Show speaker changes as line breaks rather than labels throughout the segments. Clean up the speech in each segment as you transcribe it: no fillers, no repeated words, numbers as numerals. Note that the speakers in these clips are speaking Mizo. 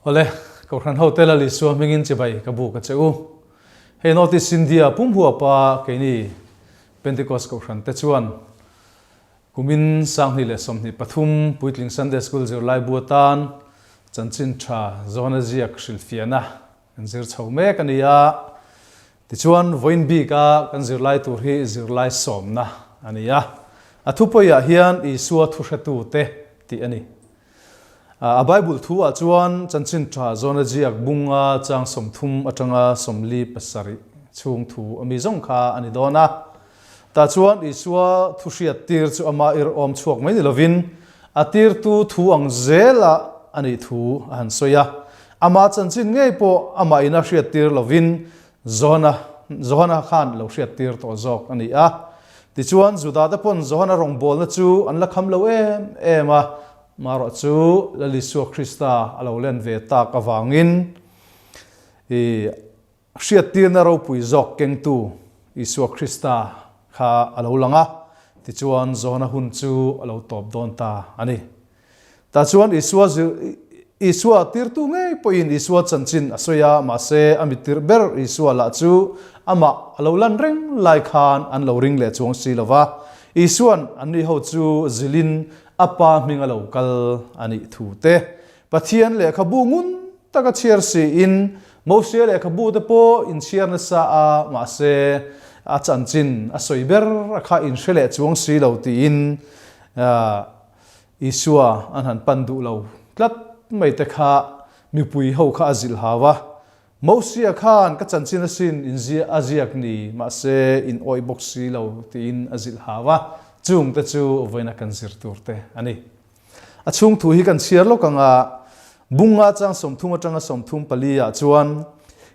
Awle, Kohhran hote Lal Isua hmingin chibai ka buk a che u. Hei North East India pum huapa keini Pentecost Kohhran te chuan kumin 2023 Puitling Sunday School zirlai bu atan chanchin tha zawna ziak hrilhfiahna kan zir chho mek a ni a. Tichuan, vawiin bika kan zirlai tur hi zirlai sawmna a ni a. A thupawiah hian Isua thuhretute tih a ni. A Bible thu ah chuan chanchin tha zawna ziak bunga chang 30 atanga 47 chhung thu a mi zawng kha a ni dawn a. Tah chuan Isua thu hriat tir chu ama ir awm chhuak mai ni lovin a tirtu thu ang zela a nih thu a han sawi a. Ama chanchin ngei pawh amah ina hriat tir lovin Johana Johana khan lo hriat tir tawh zawk a ni a. Tichuan, Juda te pawn Johana rawngbawlna chu an la kham lo em em a, marawh chu Lal Isua Krista a lo len ve tak avangin i hriattirna ropui zawk kengtu Isua Krista kha a lo lang a, tichuan Johana hun chu a lo tawp dawn ta a ni. Tah chuan Isua zir, Isua tirtu ngei pawhin Isua chanchin a sawi a, mahse a mittirh ber Isua lah chu amah a lo lan reng lai khan an lo ring leh chuang si lo va. Isua'n anni ho chu zilhin a Pa hming a lo kal a nih thu te, Pathian lehkhabu ngun taka chhiar siin Mosia lehkhabu te pawh inchhiar nasa a, mahse a chanchin a sawi ber a kha inhre leh chuang si lo tiin Isua an han pan duh lo tlat mai te kha mipui ho kha a zilh hau a. Mosia khan ka chanchin asin in ziah a ziak ni, mahse in awih bawk si lo tiin a zilh hau a. Chung te chu vawiina kan zir tur te a ni. A chhung thu hi kan chhiar lawk ang a, bunga chang 30 atanga 34 ah chuan,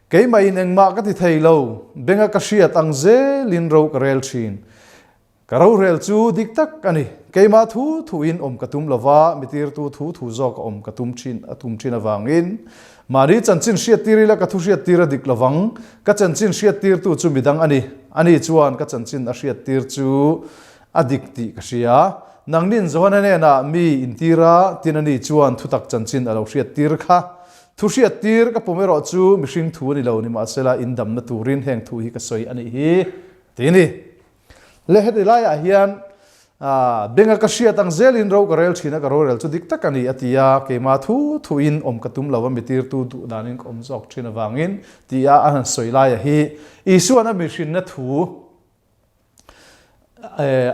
Keimah in engmah ka ti thei lo, benga ka hriat ang zelin ro ka rel thin. Ka rorel chu dik tak a ni. Keimah thu thuin awm ka tum lova, mi tirtu thu thu zawk a awm ka tum thin a tum thin avangin mahni chanchin hriattir ila ka thu hriattir a dik lovang. Ka chanchin hriattirtu chu midang a ni. Ani chuan ka chanchin a hriattir chu a dik tih ka hria. Nangnin Johana hnenah mi intir a, tin ani chuan thutak chanchin a lo hriattir kha. Thu hriattir ka pawm erawh chu mihring thu a ni lo, nimahsela indamna turin heng thu hi ka sawi a nih hi, ti a ni. Le heti laiah hian benga ka hriat ang zelin ro ka rel thin a, ka rorel chu dik tak a ni a ti a, keimah thu thuin awm ka tum lo a, mitirtu duh danin ka awm zawk thin avangin ti a a han sawi laia hi Isuan a mihrinna thu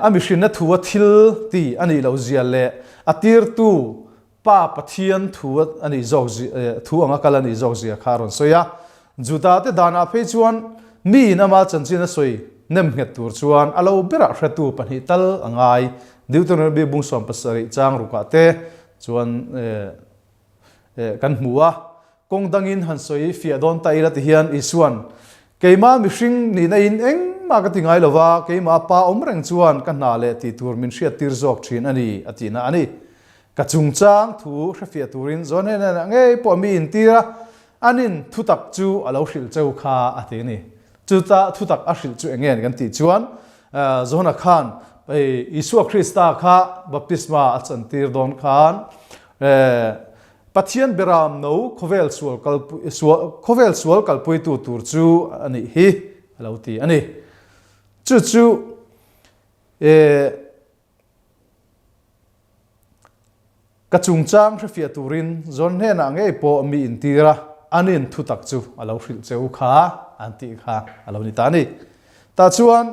a mihrinna thu a thil ti a nih loh zia leh a tirtu Pa Pathian thu a nih zawk thu anga kal a nih zawk zia kha a rawn sawi a. Juda te danah phei chuan mi in ama chanchin a sawi nem nghet tur chuan a lo berah hretu pahnih tal a ngai. Deuteronomy bung 17 chang rukah te chuan kan hmu a. Kawng dangin han sawi fiah dawn ta ila ti hian Isuan, Keimah mihring nihna in engmah ka ti ngai lo va, keimah pa awm reng chuan ka hna leh tih tur min hriattir zawk thin a ni, a tihna a ni. Ka chungchang thu hrefiah turin zawn hnen hnenah ngei pawh mi intir a, anin thutak chu a lo hrilh cheu kha a ti a ni. Chuta thutak a hrilh chu eng nge kan tih chuan Johana khan Isua Krista kha baptisma a chantir dawn khan Pathian beram no khawvel sual kalpui khawvel sual kalpuitu tur chu a nih hi a lo ti a ni. Chu chu Ka chungchang hrefiah turin zawn hnenah ngei pawh mi intir a, anin thutak chu a lo hrilh che u kha an tih kha a lo ni ta a ni. Tah chuan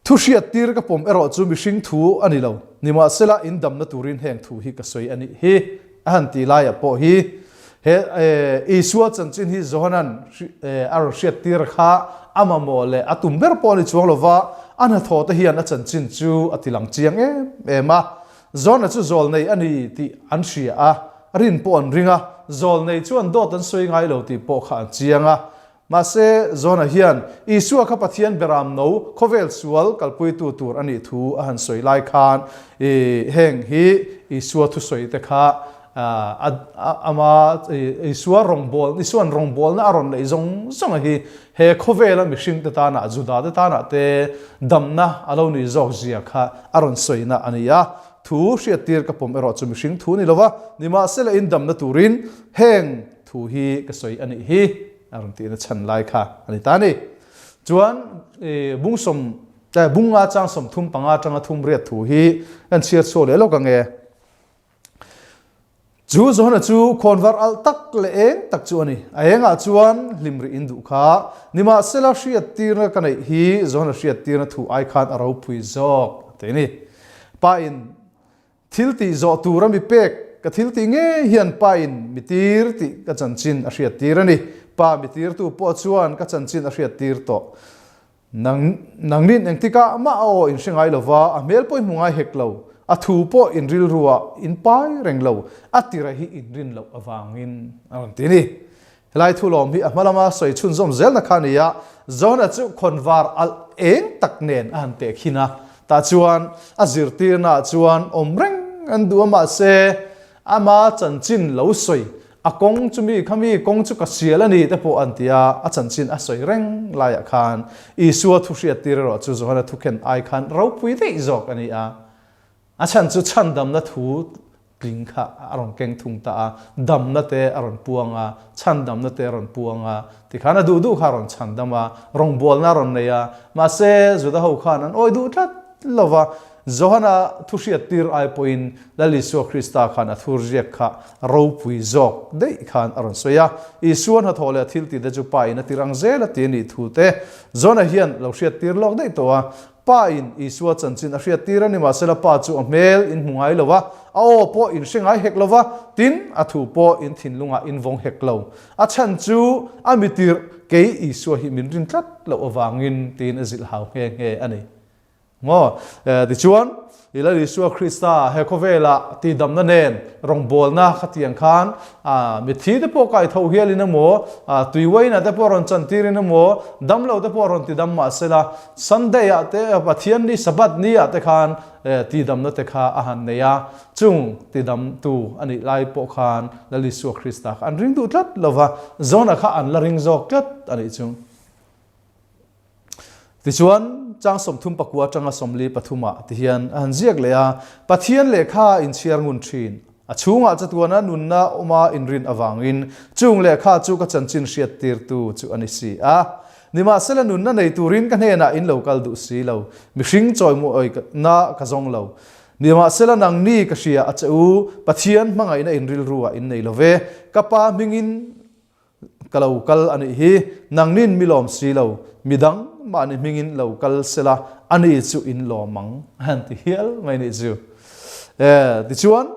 thu hriattir ka pawm erawh chu mihring thu a ni lo, nimahsela in damna turin heng thu hi ka sawi a nih hi a han tih laiah pawh hi he Isua chanchin hi Johanan a rawn hriattir kha a mamawh leh a tum ber pawh a ni chuang lova, a hnathawh te hian a chanchin chu a tilang chiang em em a. Johana chu zawlnei a ni tih an hria a, rin pawh an ring a, zawlnei chuan dawt an sawi ngai lo tih pawh kha an chiang a. Mahse, Johana hian Isua kha Pathian beram no khawvel sual kalpuitu tur a nih thu a han sawi lai khan heng hi Isua thusawi te kha ama Isua rawngbawlna, Isua'n rawngbawlna a rawn neih zawng zawng a hi he khawvela mihring te tanah, Juda te tanah te damna a lo nih zawk zia kha a rawn sawina a ni a. Thu hriattir ka pawm erawh chu mihring thu ni lova, nimahsela in damna turin heng thu hi ka sawi a nih hi a rawn tihna chhan lai kha a ni ta a ni. Chuan bung sawm bunga chang 35 atanga thum riat thu hi kan chhiar chhuak leh lawk ang e. Chu Johana chu khawnvar alh tak leh eng tak chu a ni. A engah chuan hlim rih in duh kha. Nimahsela hriattirna ka neih hi Johana hriattirna thu ai khan a ropui zawk a ti a ni. Pa in thil tih zawh tur a mi pek ka thil tih ngei hian Pa in mi tir tih ka chanchin a hriattir a ni. Pa mi tirtu pawh chuan ka chanchin a hriattir tawh. Nang, nangnin engtikah mah a aw in hre ngai lova, a hmel pawh i hmu ngai hek lo, a thu pawh in rilruah in pai reng lo, a tira hi in rin loh avangin a rawn ti a ni. Helai thulawm hi a hma lama sawi chhunzawm zelna kha a ni a, Johna chu khawnvar alh eng tak nen a han teh khin a, tah chuan a zirtirnaah chuan awm reng an duh a, mahse ama chanchin lo sawi A kawng chu mi kha mi kawng chu ka sial a ni te pawh an ti a, a chanchin a sawi reng laiah khan Isua thu hriattir erawh chu Johana thukhen ai khan ropui daih zawk a ni a. A chhan chu chhandamna thu tling kha a rawn keng thung ta a, damna te a rawn puang a, chhandamna te a rawn puang a, tikhan a duh duh kha a rawn chhandam a, rawngbawlna a rawn nei a, mahse Juda ho khan an awi duh tlat lo va, Johana thu hriattir ai pawhin Lal Isua Krista khan a thur ziak kha ropui zawk daih khan a rawn sawi a. Isua hnathawh leh a thil tihte chu Pa in a tir ang zel a ti a nih thu te Johana hian lo hriattir lawk daih tawh a. Pa in Isua chanchin a hriattir a ni mahsela Pa chu a hmel in hmu ngai lo a, a aw pawh in hre ngai hek lo va, tin a thu pawh in thinlungah in vawng hek lo. A chhan chu a mitirh kei Isua hi min rin tlat loh avangin tiin a zilh hau nghe nghe a ni. Maw? Tichuan, i Lal Isua Krista he khawvela tihdamna nen rawngbawlna khatiang khan mitthi te pawh kai tho hialin emaw, tui uaina te pawh rawn chantirin emaw, damlo te pawh rawn tidam mah sela, Sunday ah te, Pathian ni, Sabbath ni ah te khan tihdamna te kha a han nei a. Chung tidamtu a nih lai pawh khan Lal Isua Krista kha an ring duh tlat lova, Jona kha an la ring zawk tlat a nih chu. Tichuan, chang 39 atanga 43 ah tihian a han ziak leh a, Pathian lehkha inchhiar ngun thin, a chhungah chatuana nunna awma inrin avangin chung lehkha chu ka chanchin hriattirtu chu a ni si a. Nimahsela nunna nei turin ka hnenah in lo kal duh si lo, mihring chawimawina ka zawng lo. Nimahsela nangni ka hria a che u, Pathian hmangaihna in rilruah in nei lo ve, ka Pa hmingin Ka lo kal a nih hi, nangnin mi lawm si lo, midang mahni hmingin lo kal sela a ni chu in lawm ang a han ti hial mai nih chu. E, tichuan,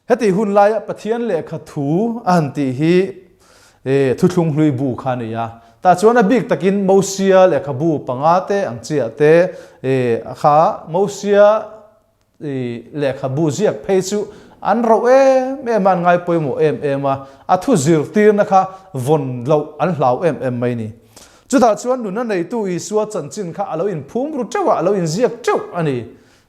heti hun laia Pathian lehkha thu a han tih hi e, thuthlung hlui bu kha a ni a. Tah chuan a bik takin Mosia lehkhabu panga te ang chiah te e, kha Mosia I lehkhabu ziak phei chu an roh em em a, an ngai pawimawh em em a, a thu zirtirna kha vawn loh an hlau em em mai ni. Chutah chuan nuna neitu Isua chanchin kha a lo inphum ru teuh a, a lo inziak teuh a ni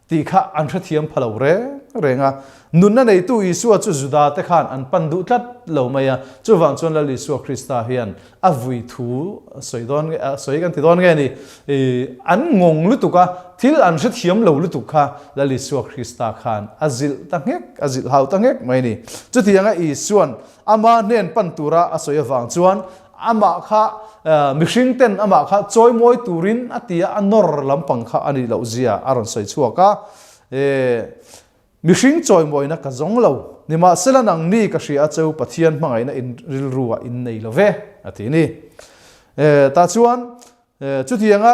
tih kha an hrethiam pha lo reng reng a. Nunna neitu Isua chu Juda te khan an pan duh tlat lo mai a, chuvang chuan Lal Isua Krista hian a vui thu sawi dawn nge sawi kan ti dawn nge ni an ngawng lutuk a thil an hrethiam lo lutuk kha Lal Isua Krista khan a zilh ta nghek a zilh hau ta nghek mai ni chutianga Isuan ama hnen pan tura a sawi avang chuan amah kha mihring ten amah kha chawimawi turin a ti a a nawr lampang kha a nih loh zia a rawn sawi chhuak a Mihring chawimawina ka zawng lo, nimahsela nangni ka hria a cheu Pathian hmangaihna in rilru ah in nei lo ve, a ti ni. Tah chuan chutianga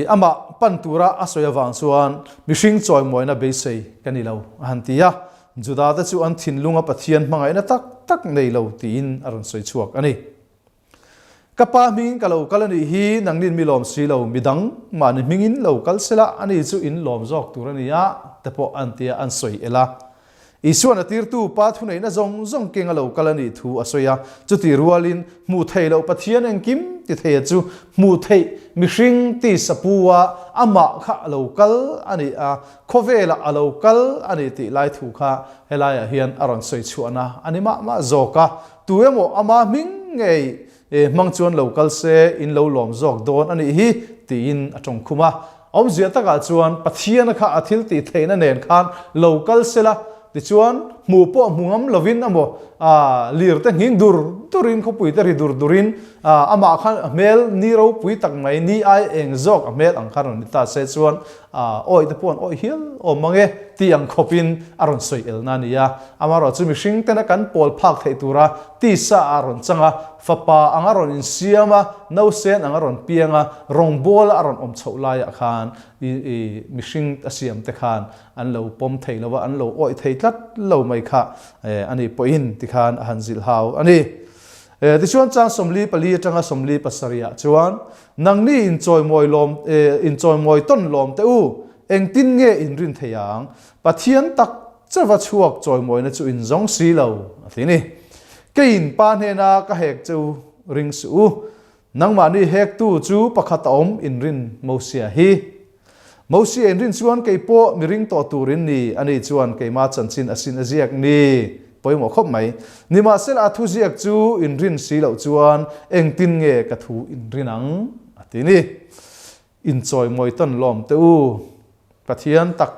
amah pan tura a sawi avang chuan mihring chawimawina beisei ka ni lo, a han ti a. Juda te chu an thinlunga Pathian hmangaihna tak tak nei lo tiin a rawn sawi chhuak a ni. Ka pa hmingin ka lo kal a nih hi, nangnin mi lawm si lo, midang mahni hmingin lo kal sela a ni chu in lawm zawk tur a ni a, te pawh an tia an sawi el a. Isuan a tirtu Pa thuneihna zawng zawng keng a lo kal a nih thu a sawi a, chutih rualin hmuh theih loh Pathian engkim ti theia chu hmuh theih mihring tisa pu a amah kha a lo kal a ni a, khawvelah a lo kal a ni tih lai thu kha helaiah hian a rawn sawi chhuahna a ni mah mah zawk a. Tu emaw ama hming ngei hmang chuan lo kal se in lo lawm zawk dawn a nih hi tiin a tawng khum a. Awmzia takah chuan Pathiana kha a thil tih theihna nen khan lo kal sela, tichuan hmuh pawh hmu ngam lovin emaw, lir te nghing dur durin, khawpui te ri dur durin, amah khan a hmel ni ropui tak mai, ni ai eng zawk a hmel ang khan rawn ni ta se chuan awih te pawh an awih hial awm mang e tih ang khawpin a rawn sawi elna a ni a. Amaherawhchu chu mihring tena kan pawl phak theih tura tisa a rawn chang a, fapa anga rawn insiam a, nausen anga rawn piang a, rawngbawla a rawn awm chhoh laiah khan i mihring a siam te khan an lo pawm thei lo a, an lo awih thei tlat lo mai kha a ni pawhin tikhan a han zilh hau a ni. Tichuan chang 44 atanga 47 ah chuan, Nangni inchawimawi lawm inchawimawi tawn lawm teh u, engtin nge inrin thei ang? Pathian tak Chava chhuak chawimawina chu in zawng si lo, a ti ni. Keiin Pa hnena ka hek che u ring suh u. Nangmahni hektu chu pakhat a awm in rin Mosia hi. Mosia in rin chuan kei pawh mi ring tawh tur in ni, ani chuan keima chanchin a sin a ziak ni. Pawimawh khawp mai. Nimahsela a thu ziak chu in rin si loh chuan engtin nge ka thu in rin ang, a ti ni. In chawimawi tawn lawm teh u. Pathian tak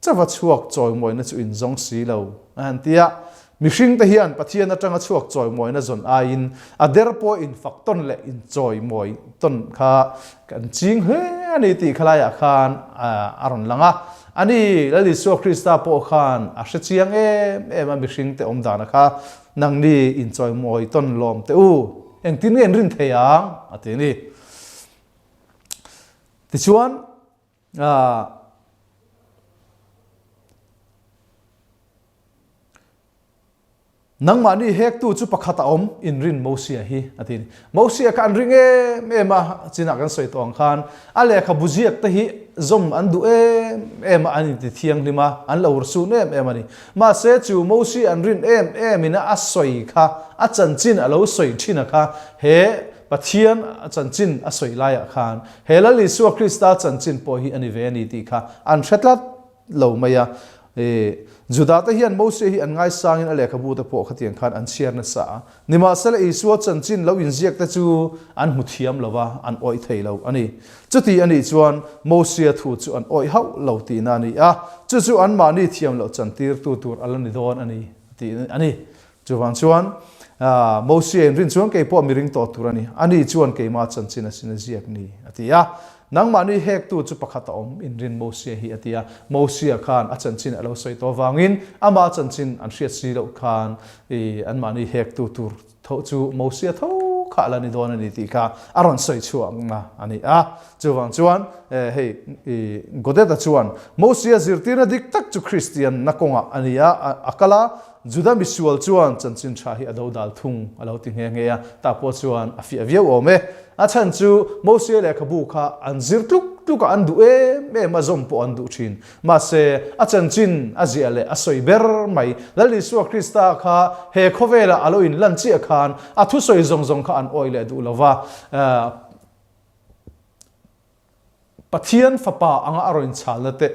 Chava chhuak chawimawina chu in zawng si lo, a han ti a. Mihringte hian Pathian atanga chhuak chawimawina zawn aiin a der pawh infak tawn leh inchawimawi tawn kha kan ching hle a ni tih khalaiah khan a rawn lang a. A ni, Lal Isua Krista pawh khan a hre chiang em em a mihringte awm dana kha, Nangni inchawimawi tawn lawm teh u, engtin nge in rin thei ang? a ti a ni. Tichuan, Nangmahni hektu chu pakhat a awm, inrin Mosia hi, a ti a ni. Mosia kha an ring em em a, chinah kan sawi tawh ang khan a lehkhabu ziak te hi zawm an duh em em a, an inti thianghlim a, an lo urhsun em em a ni. Mahse chu Mosia an rin em em in a sawi kha, a chanchin a lo sawi thin a kha, he Pathian a chanchin a sawi laiah khan he Lal Isua Krista chanchin pawh hi a ni ve a ni tih kha an hre tlat lo mai a. Juda te hian Mosia hi an ngaisangin a lehkhabu te pawh khatiang khan an chhiar nasa a. Nimahsela Isua chanchin lo inziak te chu an hmu thiam lo va, an awih thei lo a ni. Chuti a nih chuan Mosia thu chu an awih hauh lo tihna a ni a, chu chu anmahni thiam loh chantirtu tur a la ni dawn a ni tih a ni. Chuvang chuan, Mosia in rin chuan kei pawh mi ring tawh tur a ni. Ani chuan keimah chanchin a sin a ziak ni, a ti a. Nangmahni hektu chu pakhat a awm, in rin Mosia hi, a ti a. Mosia khan a chanchin a lo sawi tawh avangin amah chanchin an hriat si loh khan anmahni hektu tur tho chu Mosia tho kha a la ni dawn a ni tih kha a rawn sawi chhuakna a ni a. Chuvang chuan, hei Godeta chuan Mosia zirtirna dik tak chu Kristianna kawngah a ni a, a kal a, Juda misual chuan chanchin tha hi a dodal thung a lo ti nghe nghe a, tah pawh chuan a fiah viau awm e. A chhan chu Mosia lehkhabu kha an zir tluk tluk a, an duh em em a, zawm pawh an duh thin. Mahse, a chanchin a ziah leh a sawi ber mai. Lal Isua Krista kha he khawvelah a lo inlan chiah khan a thusawi zawng zawng kha an awih leh duh lo va. Pathian Fapa anga a rawn inchhalna te,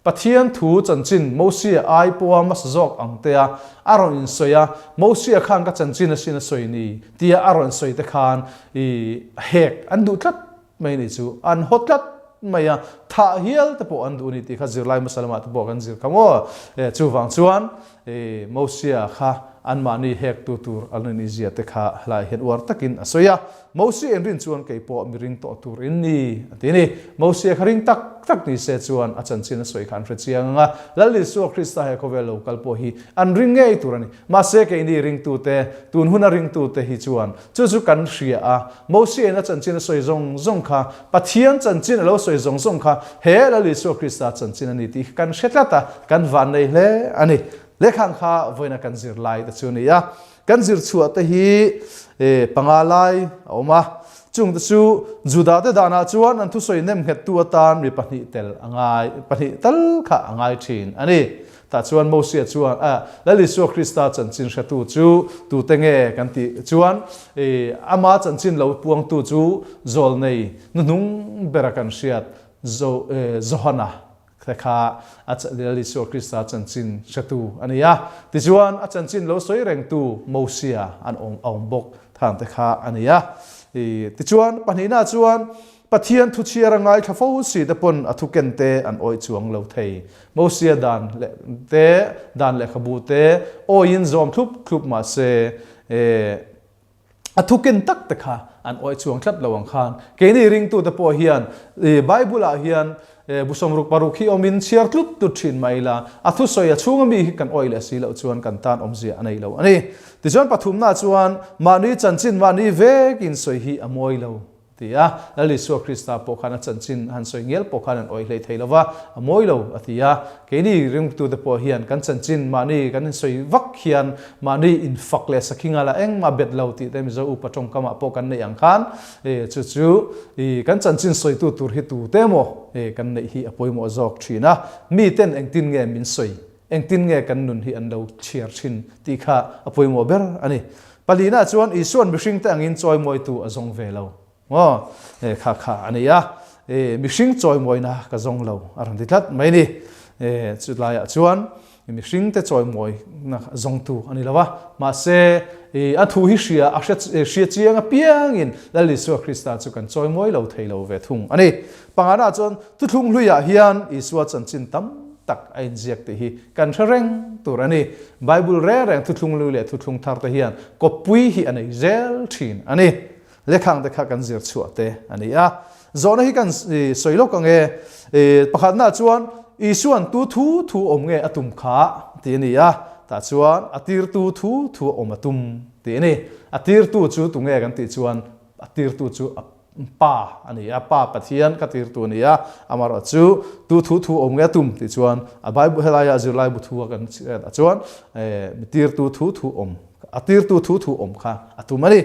Pathian thu chanchin Mosia ai pawha hmasa zawk ang tea a rawn insawi a, Mosia khan ka chanchin asin a sawi ni tia a rawn sawi te khan i hek an duh tlat mai ni chu, an haw tlat mai a, thah hial te pawh an duh ni tih kha zirlai hmasa lamah te pawh kan zir kha maw? Chuvang chuan i Mosia kha anmahni hektu tur an rawn inzia te kha helaiah hian uar takin a sawi a. Mosia in rin chuan kei pawh mi ring tawh tur in ni, a ti a ni. Mosia kha ring tak tak ni se chuan a chanchin a sawi kha an hre chiang ang a, Lal Isua Krista he khawvel lo kal pawh hi an ring ngei tur a ni. Mahse keini ringtute, tun huna ringtute hi chuan chu chu kan hria a, Mosia in a chanchin a sawi zawng zawng kha, Pathian chanchin a lo sawi zawng zawng kha he Lal Isua Krista chanchin a ni tih hi kan hre tlat a, kan vannei hle a ni. Lehkhang kha vawiina kan zir lai te chu a ni a. Kan zir chhuah te hi panga lai a awm a, chung te chu Juda te danah chuan an thusawi nem nghettu atan mi pahnih tel a ngai, pahnih tal kha a ngai thin a ni. Tah chuan Mosia chuan, Lal Isua Krista chanchin hretu chu tute nge kan tih chuan, ama chanchin lo puangtu chu zawlnei hnuhnung bera kan hriat Johana Te kha a Lal Isua Krista chanchin hretu a ni a. Tichuan, a chanchin lo sawi rengtu Mosia an awm a awm bawk than te kha a ni a. Tichuan, pahnihna chuan Pathian thu chhiar a ngaithla fo si te pawn a thu ken te an awih chuang lo thei. Mosia dan leh te, dan lehkhabu te awiin zawm thlup thlup mah se, a thu ken tak te kha an awih chuang tlat lo ang khan. Keini ringtute pawh hian Bible-ah hian Bu 66 hi awmin chhiar tlut tlut thin mai ila, a thusawi a chhunga mi hi kan awih leh si loh chuan kan tan awmzia a nei lo a ni. Tichuan pathumna chuan mahni chanchin mahni vekin sawi hi a mawi lo ti a, Lal Isua Krista pawh khan a chanchin a han sawi ngial pawh khan an awih hlei thei lo va, a mawi lo a ti a. Keini ringtute pawh hian kan chanchin mahni kan insawi vak hian mahni infak leh sakhinga la engmah bet lo tih te Mizo upa tawngkamah pawh kan neih ang khan chu chu kan chanchin sawitu tur hi tute emaw kan neih hi a pawimawh zawk thin a, miten engtin nge min sawi, engtin nge kan nun hi an lo chhiar thin tih kha a pawimawh ber a ni. Palina chuan Isuan mihringte angin chawimawitu a zawng ve lo. Maw? Kha kha a ni a, mihring chawimawina ka zawng lo a rawn ti tlat mai ni. Chutlaiah chuan mihringte chawimawina zawngtu a ni lo a, mahse a thu hi hria a hria chiang apiangin Lal Isua Krista chu kan chawimawi lo thei lo ve thung a ni. Pangana chuan thuthlung hluiah hian Isua chanchin tam tak a inziak tih hi kan hre reng tur a ni. Bible reng reng thuthlung hlui leh thuthlung thar te hian kawppui hi a nei zel thin a ni. Lekhang te kha kan zir chhuah te a ni a. Zawhna hi kan sawi lawk ang e. Pakhatna chuan Isuan tu thu thu awm nge a tum kha tih a ni a. Tah chuan a tirtu thu thu awm a tum tih a ni. A tirtu chu tu nge kan tih chuan a tirtu chu a Pa a ni a, Pa Pathian ka tirtu a ni a. Amaherawh chu tu thu thu awm nge a tum tih chuan a Bible helaia zirlaibu thu a kan chhiat chuan mi tirtu thu thu awm a tirtu thu thu awm kha a tum a ni.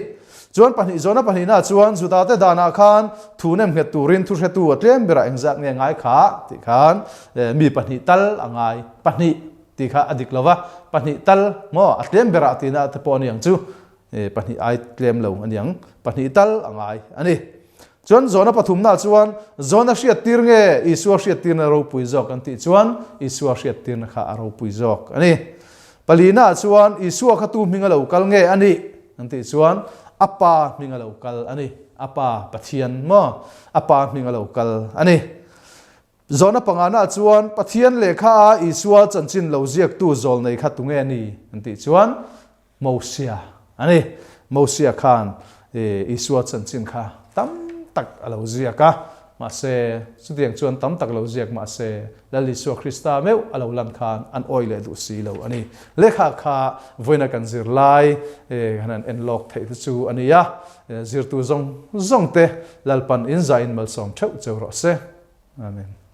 Chuan pahnih zawhna pahnihna chuan Judate danah khan thu nem nghet turin thu hretu a tlem berah engzat nge ngai kha tih khan mi pahnih tal a ngai pahnih tih kha a dik lo va, pahnih tal maw a tlem berah tihna te pawh a ni ang chu pahnih ai tlem lo a ni ang pahnih tal a ngai a ni. Chuan zawhna pathumna chuan Zawna hriattir nge Isua hriattirna ropui zawk an tih chuan Isua hriattirna kha a ropui zawk a ni. Palina chuan Isua kha tu hming a lo kal nge a nih an tih chuan a Pa hming a lo kal a ni. A Pa Pathian maw? A Pa hming a lo kal a ni. Zawhna pangana chuan Pathian lehkha a Isua chanchin lo ziaktu zawlnei kha tunge a ni an tih chuan Mosia a ni. Mosia khan Isua chanchin kha tam tak a lo ziak a, mahse chutiang chuan tam tak lo ziak mahse Lal Isua Krista meuh a lo lan khan an awih leh duh si lo a ni. Lehkha kha vawiina kan zir lai han han en lawk theih te chu a ni a, zirtu zawng zawng te Lalpan inzaiin malsawm theuh cheu rawh se. Amen.